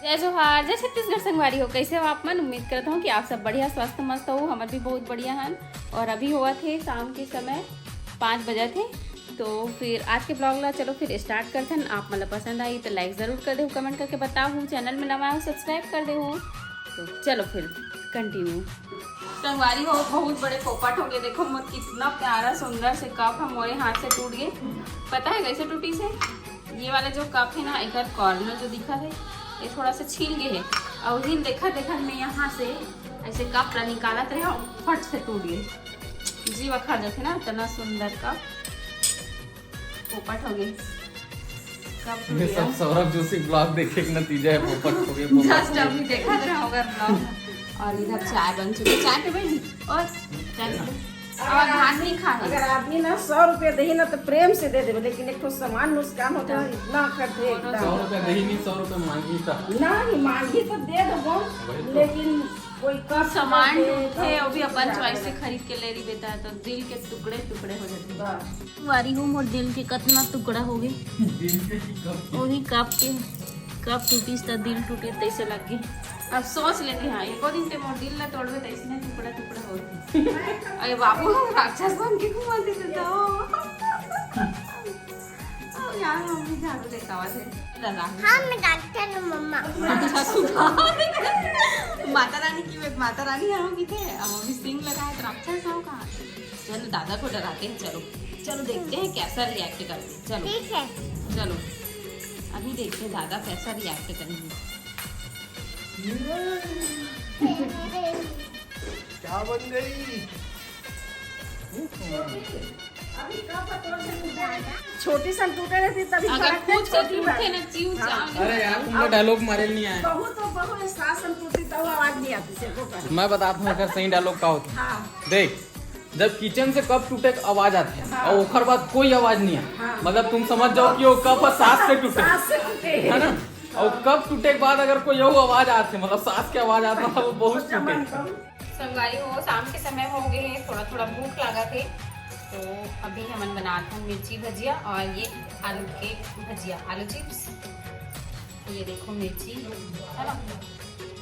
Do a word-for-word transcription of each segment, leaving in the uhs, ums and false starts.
जय जोहार, जय छत्तीसगढ़ संगवारी हो। कैसे हो आप मन? उम्मीद करत हूँ कि आप सब बढ़िया, स्वस्थ, मस्त हो। हमर भी बहुत बढ़िया हन। और अभी होवत हे शाम के समय पाँच बजत हे। तो फिर आज के ब्लॉग ला चलो फिर स्टार्ट करथन। आप मन ला पसंद आई तो लाइक जरूर कर देहू, कमेंट करके बताहू, चैनल में नवा हो सब्सक्राइब कर देहू। तो चलो फिर कंटिन्यू। संगवारी हो, बहुत बड़े पोपट हो गए। देखो मोर कितना प्यारा सुंदर से कप ह मोरे हाथ से टूट गए। पता है कैसे टूटी से? ये वाला जो कप है ना, एक कॉर्नर जो दिखा है, ये थोड़ा सा छील गए है। और उस दिन देखा देखा मैं यहाँ से ऐसे कप ला निकालत रहे और फट से टूट गए। जीव अखड़ जाथे ना, इतना सुंदर कप पोपट हो गए। कप टूट ये गया। सब सौरभ जोशी ब्लॉग देखे के नतीजा है, पोपट हो गए, पोपट जस्ट हो गए। अभी देखा रहा होगा ब्लॉग। और इधर चाय बन चुकी, चाय पे बैठी और चाय पी। और अगर भात नहीं खा है। अगर आदमी ना सौ रुपया देही ना तो प्रेम से दे देवे, लेकिन एक ठो सामान नुकसान होता है, इतना अखरथे एकदम। सौ रुपया देही नहीं, सौ रुपया मांगी था। नहीं, मांगी तो दे देबो, वही तो। लेकिन कोई कप सामान दे, ढूंढथे, वो भी अपन चॉइस से खरीद के ले रही बेटा, तो दिल के टुकड़े टुकड़े हो जाते हैं। वारी हूँ, मोर दिल के कतना टुकड़ा हो गए। दिल के ही कप। वही कप के, कप टूटिस त दिल टूटे तैसे लग गए। अब सोच लेते हैं, एको दिन ते मोर दिल ला तोड़बे त इसने टुकड़ा टुकड़ा हो गए। अरे बाबू, राक्षस बन के घुमाते थे तो। ओ यार, मम्मी झाड़ू लेता हुआ थे। दादा। हम डॉक्टर मम्मा। अच्छा, सुबह। माता रानी की, माता रानी यहाँ की थे। अब अभी सिंग लगाए तो राक्षस हो कहाँ? चलो, दादा को डराते हैं, चलो। चलो, देखते हैं कैसा रिएक्ट करते हैं। चलो। ठीक है। चलो, अभी देखते हैं दादा कैसा रिएक्ट करेंगे। क्या बन गई? छोटी सन टूटे रहती तभी अगर फड़क से खुद से छोटी टूटते बात। ना, चीऊ हाँ। चाव अरे यार, तुमको डायलॉग मारे नहीं आया। बहू तो बहू है, सास सन टूटी तो आवाज नहीं आती, से को कर। मैं बताता हूँ, अगर सही डायलॉग का होता। हाँ। देख, जब किचन से कप टूटे के आवाज आथे हाँ। और ओखर बाद कोई आवाज नहीं आए, हाँ। मतलब तुम समझ जाओ कि वो कप सास से टूटे, सास से टूटे। है ना? और कप टूटे के बाद अगर कोई यहू आवाज आथे, मतलब सास के आवाज आथे, मतलब वो बहुत टूटे। संगवारी हो, शाम के समय हो गए हे, थोड़ा थोड़ा भूख लागत हे, तो अभी हमन बनात हन मिर्ची भजिया और ये आलू के भजिया, आलू चिप्स। ये देखो मिर्ची, है ना?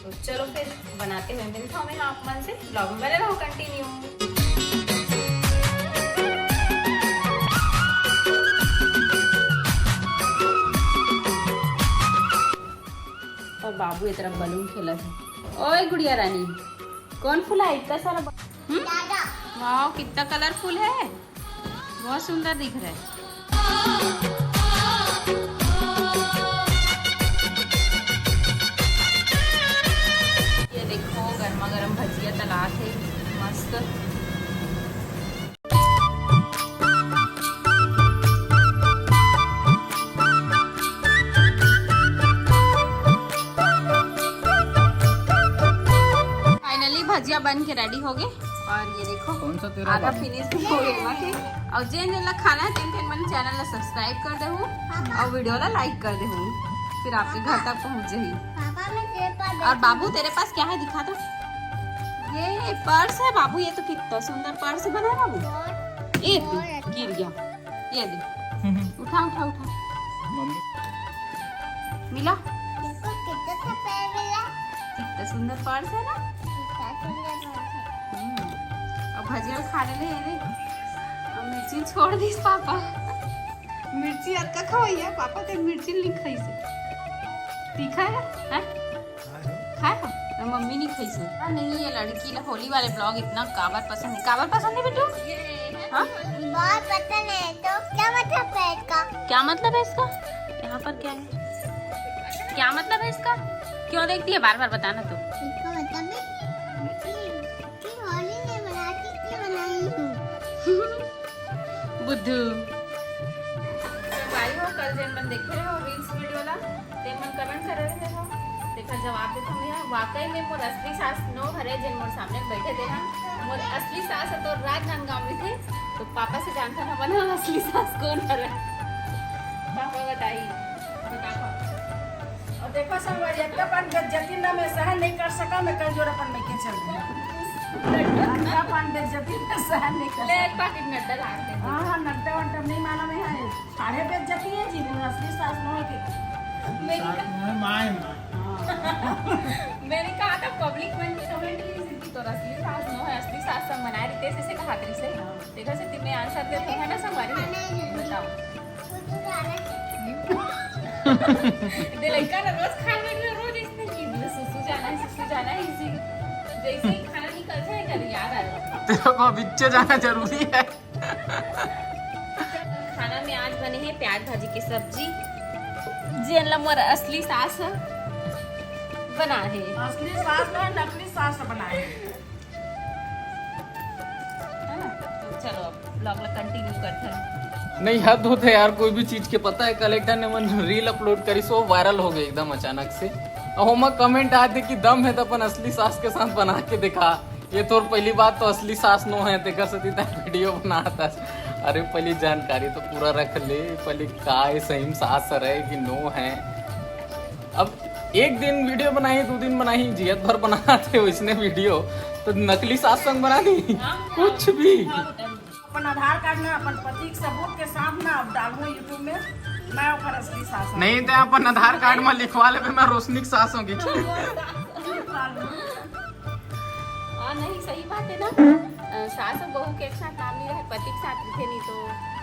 तो चलो फिर बनाते हुए मिलता हूँ मैं आप मन से, ब्लॉग में बने रहो कंटिन्यू। और बाबू ये तरफ बलून खेलत हे। ओए गुड़िया रानी, कौन फूल है इतना सारा? हम्म? वाओ, कितना कलरफुल है, बहुत सुंदर दिख रहा है। ये देखो, गर्मा गर्म भजिया तलात हे, मस्त। फाइनली भजिया बन के रेडी हो गए और ये देखो कौन सा तेरा आधा बाबू? फिनिश भी हो गए बाकी। और जेन जेन ला खाना है तेन तेन मन चैनल ला सब्सक्राइब कर देहू और वीडियो ला लाइक कर देहू, फिर आपके घर तक पहुंच जाही। पापा, मैं तेरे पास और बाबू तेरे पास क्या है दिखा तो। ये पर्स है बाबू, ये तो कितना सुंदर पर्स बना है बाबू। ए, गिर गया। ये दे, उठा उठा उठा। मम्मी। मिला? देखो, कितना सा पैर मिला। कितना सुंदर पर्स है ना? कितना सुंदर पर्स है। हम्म। अब भजिया खाने ले, ये ले। अब मिर्ची छोड़ दी पापा। मिर्ची अतका खवाई है पापा, ते मिर्ची नहीं खाई से। तीखा है, हैं? खाए हो? तो मम्मी नहीं खाई सो। हाँ, नहीं, ये लड़की ला होली वाले ब्लॉग इतना काबर पसंद है। काबर पसंद है बिट्टू? हाँ? बहुत पसंद है। तो क्या मतलब है इसका? क्या मतलब है इसका? यहाँ पर क्या है? क्या मतलब है इसका? क्यों देखती है बार बार, बताना तो। इसका मतलब है कि, कि होली में बना के क्यों बनाई हूँ? बुद्धू। भाई हो, कल जेन मन देखे रहे हो रील्स वीडियो ला, तेन मन कमेंट करे रहे हो, तेकर जवाब देथन भैया। वाकई में मोर असली सास नो हरे, जेन मोर सामने बैठे दे हा। मोर असली सास ह तो राजनांदगांव में थे, तो पापा से जानथन हमन ह असली सास कौन हरे। पापा बताई, बताओ। और देखो संगवारी, अतका पान बेइज्जती ना मैं सहन नहीं कर सका, मैं कल जोर अपन मइके चल दूँ। अतका पान बेइज्जती मैं सहन नहीं कर ले, सका। एक पैकेट नड्डा ला के दे। हाँ, हाँ, नड्डा वड्डा नहीं माना मैं है। साढ़े बेइज्जती है जी, वो असली सास नो है के। मेरी माय माय। मैंने कहा था पब्लिक मन के कमेंट नहीं सीधी तो असली सास नो है, असली सास संग बनाए रितेश ऐसे कहा तेरे से। देखा से तिमे आंसर दे तो है ना संगवारी। बताओ। दे लड़का ना रोज खाए में रोज इसने की बोले सुसु जाना है, सुसु जाना है इसी। जैसे ही खाना निकल जाए कर याद आ जाए। तेरे को बिच्चे जाना जरूरी है। खाना में आज बने हैं प्याज भाजी की सब्जी, जेन ला मोर असली सास ह बना है। असली सास ना नकली सास बनाए। है ना? तो चलो अब ब्लॉग ला कंटिन्यू करते हैं। नहीं, हद होते यार, कोई भी चीज के। पता है, कल एक ठन मन रील अपलोड करी, सो वायरल हो गई एकदम अचानक से। अब ओमा कमेंट आते कि दम है तो अपन असली सास के साथ बना के दिखा। ये तोर पहली बात तो असली सास नो है, तेकर सेती तैं वीडियो बनात हस। अरे पहली जानकारी तो पूरा रख ले, पहली का ये सही में सास रहे कि नो है। अब एक दिन वीडियो बनाई, दो दिन बनाई, जियत भर बनाते हो इसने वीडियो, तो नकली सास संग बना दी कुछ भी। अपन आधार कार्ड ना अपन पति के सबूत के साथ ना अब डालूं यूट्यूब में, मैं ओकर असली सास हूं। नहीं तो अपन आधार कार्ड में लिखवा लेबे, मैं रोशनी के सास होंगी। डालूं। हाँ नहीं, सही बात है ना। अ, सास और बहू के एक साथ नाम नहीं रहे, पति के साथ रखे नहीं तो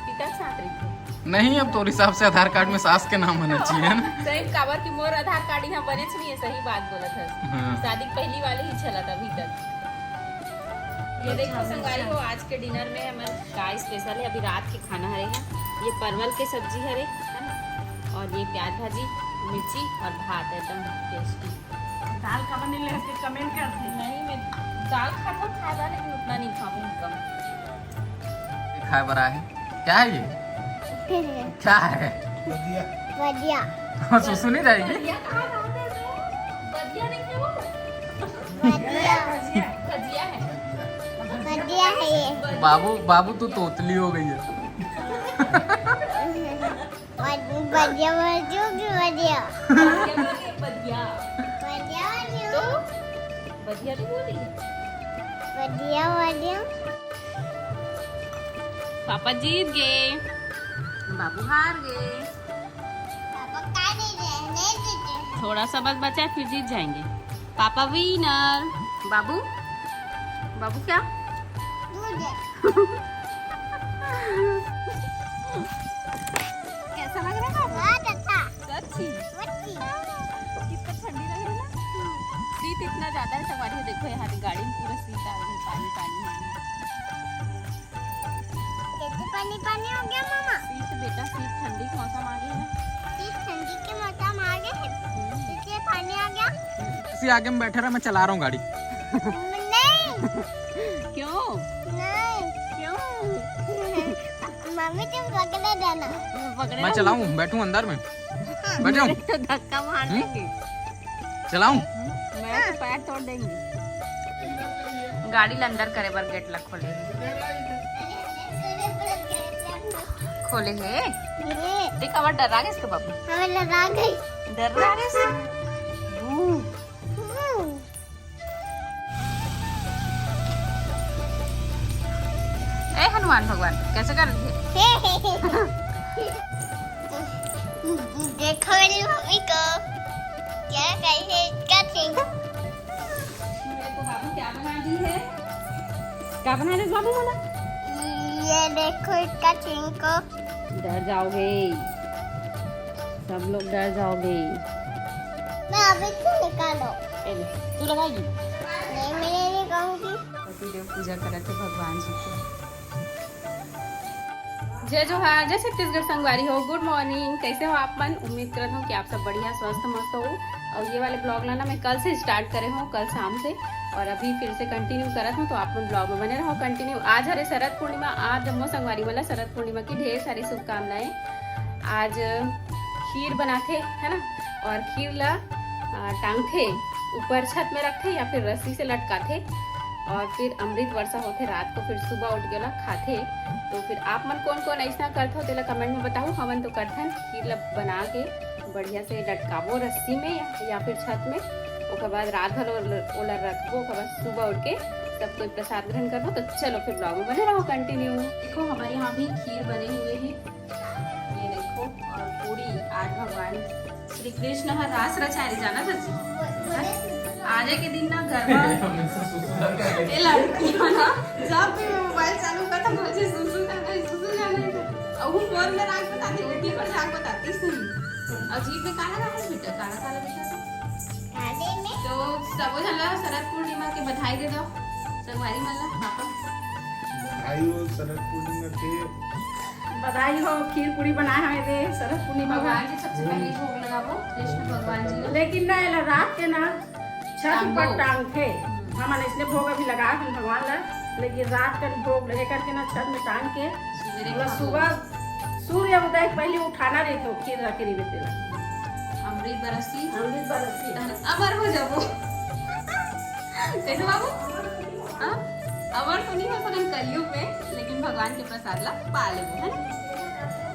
पिता के साथ रखे। नहीं, अब तोर हिसाब से आधार कार्ड में सास के नाम होना चाहिए ना। सही, काबर कि मोर आधार कार्ड यहाँ बने नहीं है, सही बात बोलत है। हाँ। शादी के पहली वाले ही चलत अभी तक। ये देखो संगवारी हो, आज के डिनर में हमारे का स्पेशल है, अभी रात के खाना हरे है। ये परवल के सब्जी हरे है ना, और ये प्याज भाजी, मिर्ची और भात, एकदम टेस्टी। दाल खबर नहीं ले कमेंट कर दी। नहीं, मैं दाल खाता हूँ, खादा, लेकिन उतना नहीं खाऊँ कम। खाए बड़ा है। क्या है ये? क्या है? बढ़िया। हाँ, सुसु नहीं रहेगी। बढ़िया कहाँ खाते हो? बढ़िया नहीं है वो। बढ़िया। भजिया है। बढ़िया है ये। बाबू, बाबू तो तोतली हो गई है। बढ़िया, बढ़िया, बढ़िया। बढ़िया बोलिए, बढ़िया। बढ़िया, तो बढ़िया। बढ़िया भी बोली। बढ़िया, बढ़िया। पापा जीत गए, बाबू हार गए। पापा का दे रहे हैं? नहीं देते हैं। थोड़ा सा बस बचा है, फिर जीत जाएंगे। Papa winner. बाबू, बाबू क्या? दूध है। कैसा लग रहा है? बहुत अच्छा। सच्ची? मच्छी। कितना ठंडी लग रही है ना। शीत इतना ज्यादा है संगवारी, देखो यहाँ पे गाड़ी में पूरा शीत आ गई, पानी पानी हो गया। कैसे पानी पानी हो गया मामा? शीत बेटा, शीत ठंडी के मौसम आ गई है। ये ठंडी के मौसम आ गए है, इसलिए पानी आ गया। इसी आगे में बैठे रहा, मैं चला रहा हूँ गाड़ी। नहीं, क्यों? नहीं। क्यों? मम्मी तुम पकड़े देना। पकड़े मैं ना? चलाऊं? बैठूं अंदर में? बैठ जाऊं? तो धक्का मार देंगे। चलाऊं? मैं तो पैर तोड़ देंगी। गाड़ी ला अंदर करे बर गेट ला खोले। खोले हे। ये देख, अब डरा गए इसके बाबू। हमें लगा गई। डर रहा है इसको। हम्म। ए हनुमान भगवान, कैसे कर दिए? देखो मेरी मम्मी को क्या कही है इसका चिंक। देखो बाबू क्या बना दी है। क्या बना दे बाबू बोला? ये देखो इसका चिंक को। डर जाओगे, सब लोग डर जाओगे। मैं अभी से निकालो। ए ले, तू लगाएगी? नहीं, मैं नहीं कहूँगी। पतिदेव पूजा करत है भगवान जी के। जय जोहार, जय छत्तीसगढ़ संगवारी हो। गुड मॉर्निंग, कैसे हो आप मन? उम्मीद करत हूँ कि आप सब बढ़िया, स्वस्थ, मस्त हो। और ये वाले ब्लॉग ला ना मैं कल से स्टार्ट करे हूँ, कल शाम से, और अभी फिर से कंटिन्यू करत हूँ, तो आप मन ब्लॉग में बने रहो कंटिन्यू। आज हरे शरद पूर्णिमा, आप जम्मो संगवारी मन ला शरद पूर्णिमा की ढेर सारी शुभकामनाएं। आज खीर बनाथे है ना, और खीर ला आ, टांगथे, ऊपर छत में रखथे या फिर रस्सी से लटकाथे, और फिर अमृत वर्षा होथे रात को, फिर सुबह उठ के ओला खाथे। तो फिर आप मन कौन कौन ऐसा करथो तेला कमेंट में बताओ। हमन तो करथन, खीर ला बना के बढ़िया से लटकाबो रस्सी में या, या फिर छत में, ओकर बाद रात भर ओल-, ओला रखबो, ओकर बाद सुबह उठ के सब कोई प्रसाद ग्रहण करबो। तो चलो फिर ब्लॉग में बने रहो कंटिन्यू। देखो हमारे यहाँ भी खीर बने हुए हैं, ये देखो, और पूरी आज भगवान कृष्ण ह रास रचाए रहे, जानत हस? आज के दिन ना गरबा, ये लड़की है ना, जब भी मैं मोबाइल चालू करता, मुझे सुसु जाना है, सुसु जाना है। और वो फोन में राग बताती, उनकी पर राग बताती नहीं। और जीभ में काला काला बेटा, काला काला बेटा। तो सबो झन ला शरद पूर्णिमा के बधाई दे दो, संगवारी मन ला, पापा। बधाई हो शरद पूर्णिमा के। बधाई हो, खीर पूरी बनाए हवे दे शरद पूर्णिमा भगवान जी सबसे पहले भोग लगाबो कृष्ण भगवान जी ला। लेकिन ना, एला रात के ना छत ऊपर टांगथे। हमन इसने भोग अभी लगा हन भगवान ला, लेकिन रात के भोग लगे करके ना छत में टांग के सुबह सूर्य उदय के पहले उठाना रहिथे, खीर रखे रहिबे तेला। अमृत बरसी, अमृत बरसी। अमर हो जाबो। कैसे बाबू? हाँ? अमर तो नहीं हो सकन कलयुग में, लेकिन भगवान के प्रसाद ला पा लेबो, है ना?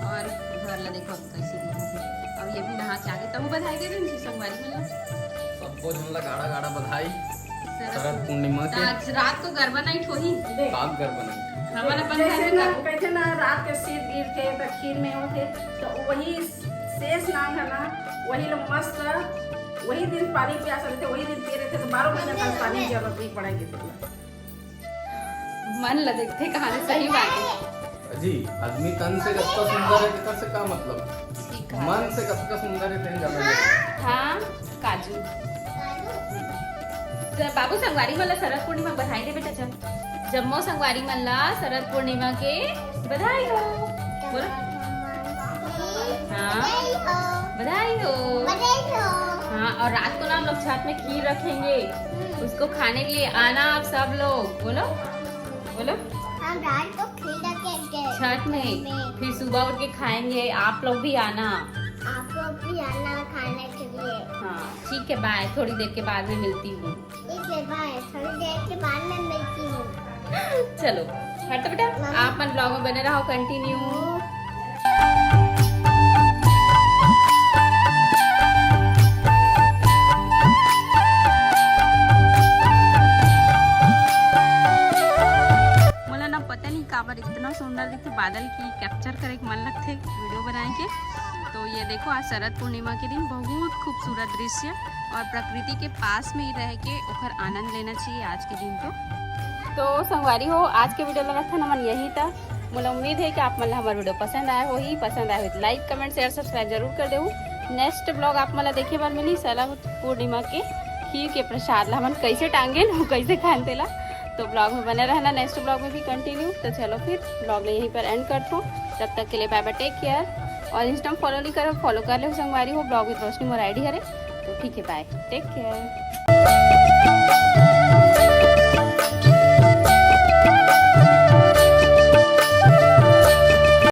और घर ला देखो अब कैसे दिखत हे। अब ये भी नहा के आगे, तहु बधाई दे दे संगवारी मन ला। सबो झन ला गाड़ा गाड़ा बधाई शरद पूर्णिमा के। आज रात को गरबा नाइट होही। का गरबा नाइट? हमन अपन घर में ना, कहते ना, रात के शीत गिरथे त खीर में होथे, तो वही शेष नांग है ना, वही लोग मस्त, वही दिन पानी प्यास रहते, वही दिन पी रहते, तो बारह महीना तक पानी की जरूरत नहीं पड़ेगी। मन ला देखते कहानी सही बात है। जी, आदमी तन से कतका सुंदर है, तेकर से का मतलब? मन से कतका सुंदर है, तेन जाना है। हाँ, काजू। चल, बाबू, संगवारी मन ला शरद पूर्णिमा बधाई दे बेटा, चल। जम्मो संगवारी मन ला शरद पूर्णिमा के बधाई हो। बोलो। हाँ। बधाई हो। हाँ, और रात को ना हम लोग छत में खीर रखेंगे, उसको खाने के लिए आना आप सब लोग। बोलो, बोलो। हम रात को खीर रखेंगे छत में, फिर सुबह उठ के खाएंगे। आप लोग भी आना। आप लोग भी आना खाने के लिए। हाँ, ठीक है, बाय। थोड़ी देर के बाद में मिलती हूँ। ठीक है, बाय। थोड़ी देर के बाद में मिलती हूँ। चलो, हट बेटा, आप मन ब्लॉग में बने रहो, कंटिन्यू। मोला ना पता नहीं काबर इतना सुंदर दिखथे बादल की, कैप्चर करे के मन लगथे वीडियो बनाए के। तो ये देखो, आज शरद पूर्णिमा के दिन बहुत खूबसूरत दृश्य और प्रकृति के पास में ही रह के ओकर आनंद लेना चाहिए आज के दिन तो। तो संगवारी हो, आज के वीडियो ला रखथन हमन यहीं तक। मोला उम्मीद है कि आप मन ला हमर वीडियो पसंद आए होही। पसंद आए होही तो लाइक, कमेंट, शेयर, सब्सक्राइब जरूर कर देहू। नेक्स्ट ब्लॉग आप मन ला देखे बर मिली शरद पूर्णिमा के खीर के प्रसाद ला हमन कैसे टांगेन अउ कैसे खाएन तेला। तो ब्लॉग में बने रहना, नेक्स्ट ब्लॉग में भी कंटिन्यू। तो चलो फिर ब्लॉग ला यहीं पर एंड करथों। तब तक के लिए बाय बाय, टेक केयर। और इंस्टा में फॉलो नहीं करो, फॉलो कर लेहू संगवारी हो, Blog with Roshni Mor ID हरे। तो ठीक है, बाय, टेक केयर।